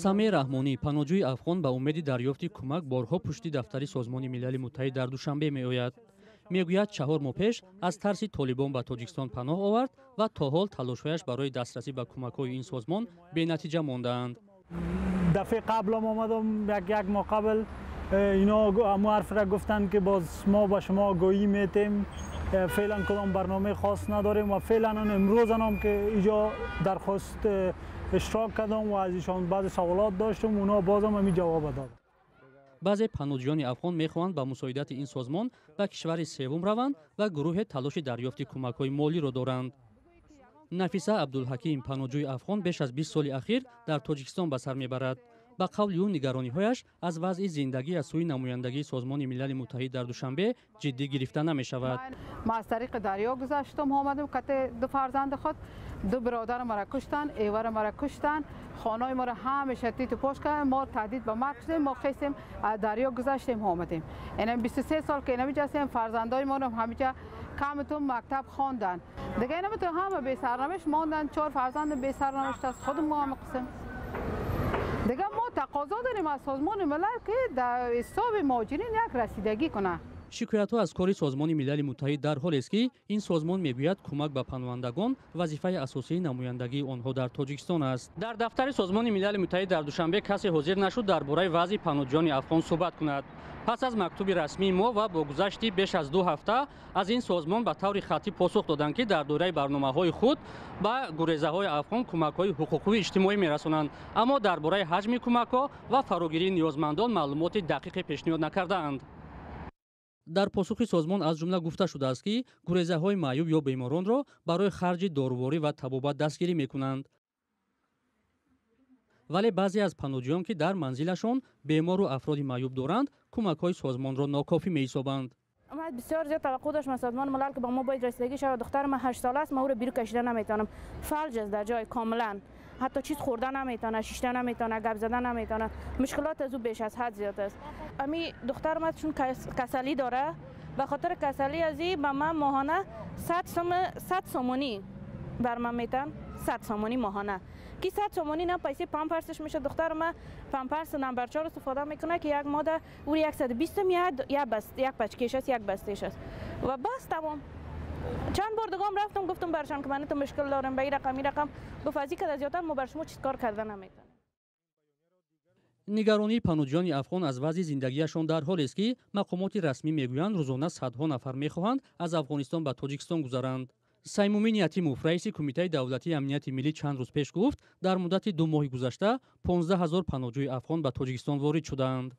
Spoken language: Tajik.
Самеъ Раҳмонӣ, паноҳҷӯи афғон, ба умеди дарёфти кӯмак борҳо пушти дафтари Созмони Милали Муттаҳид дар Душанбе меояд. Мегӯяд, 4 моҳ пеш аз тарси Толибон ба Тоҷикистон паноҳ овард ва то ҳол талошҳояш барои дастрасӣ ба кӯмакҳои ин созмон бенатиҷа мондаанд. Дафъаи қаблам омадам, як моҳ қабл. اینا امو حرف را گفتن که باز ما به شما آگاهی میتیم، فعلا کدام برنامه خاص نداریم. و فعلا امروز هم که اینجا درخواست اشتراک کردم و از ایشان بعض سوالات داشتم، اونا بازم همی جواب داد. Баъзе паноҳҷӯёни афғон мехоҳанд ба мусоидати ин созмон ба кишвари севум раванд ва гурӯҳе талоши дарёфти кӯмакҳои молиро доранд. Нафиса Абдулҳаким, паноҳҷӯи афғон, беш аз 20 соли ахир дар Тоҷикистон ба сар мебарад. Ба қавли ӯ, нигарониҳояш аз вазъи зиндагӣ аз сӯи намояндагии Созмони Милали Муттаҳид дар Душанбе ҷиддӣ гирифта намешавад. Ма аз тариқи дарё гузаштум, омадем кате ду фарзанди худ. Ду бародари мара куштан, эвара мара куштан, хонаи моро ҳамеша титу пош карданд. Мо таҳдид ба марг шудем. Мо хестем, аз дарё гузаштем, омадем. Ина 23 сол ки инамиҷа ҳастем. Фарзандои моро ҳамиҷа камтун мактаб хонданд. Дига инамиту ҳама бесарнавишт монданд. Чор фарзанд бесарнавишт аст, худ мо ҳама қисм. Дига мо тақозо дорем аз Созмони Милал, ки дар ҳисоби муҳоҷирин як расидагӣ кунад. Шикоятҳо аз кори Созмони Милали Муттаҳид дар ҳолест, ки ин созмон мегӯяд, кӯмак ба паноҳандагон вазифаи асосии намояндагии онҳо дар Тоҷикистон аст. Дар дафтари Созмони Милали Муттаҳид дар Душанбе касе ҳозир нашуд дар бораи вазъи паноҳҷӯёни афғон суҳбат кунад. Пас аз мактуби расмии мо ва бо гузашти беш аз 2 ҳафта аз ин созмон ба таври хаттӣ посух доданд, ки дар доираи барномаҳои худ ба гурезаҳои афғон кӯмакҳои ҳуқуқию иҷтимоӣ мерасонанд, аммо дар бораи ҳаҷми кӯмакҳо ва фарогирии ниёзмандон маълумоти дақиқе пешниҳод накардаанд. Дар посухи созмон аз ҷумла гуфта шудааст, ки гурезаҳои маъюб ё беморонро барои харҷи доруворӣ ва табобат дастгирӣ мекунанд, вале баъзе аз паноҳҷӯён, ки дар манзилашон бемору афроди маъюб доранд, кӯмакҳои созмонро нокофӣ меҳисобанд. من بسیار زیاد توقع داشتم از سازمان ملل که با ما باید رسیدگی شود. دختر من 8 ساله است، ما او رو بیرون کشیده نمیتونم. فلج است در جای کاملا، حتی چیز خوردن نمیتونه، شیشته نمیتونه، گپ زدن نمیتونه. مشکلات از او بیش از حد زیاد است. امی دختر من چون کسلی داره، به خاطر کسلی ازی به من ماهانه 100 سوم، 100 سومونی بر من میتن، 100 سومونی ماهانه که 100 سومونی نه پیسه پامپرسش میشه. دختر من پامپرس نمبر 4 استفاده میکنه که یک ماده او 120 میاد، یک بس، یک پچکیش است، یک بستیش است و بس، تمام. چند بار دیگه رفتم، گفتم برشان که من تو مشکل دارم به این رقم، این رقم. گفت از این که زیادتر ما بر شما چیز کار کرده نمیتونم. Нигаронии паноҳҷӯёни афғон аз вазъи зиндагиашон дар ҳолест, ки мақомоти расмӣ мегӯянд, рӯзона садҳо нафар мехоҳанд аз Афғонистон ба Тоҷикистон гузаранд. Саймумин Ятимов, раиси Кумитаи давлатии амнияти миллӣ, чанд рӯз пеш гуфт, дар муддати 2 моҳи гузашта 15 000 паноҳҷӯи афғон ба Тоҷикистон ворид шудаанд.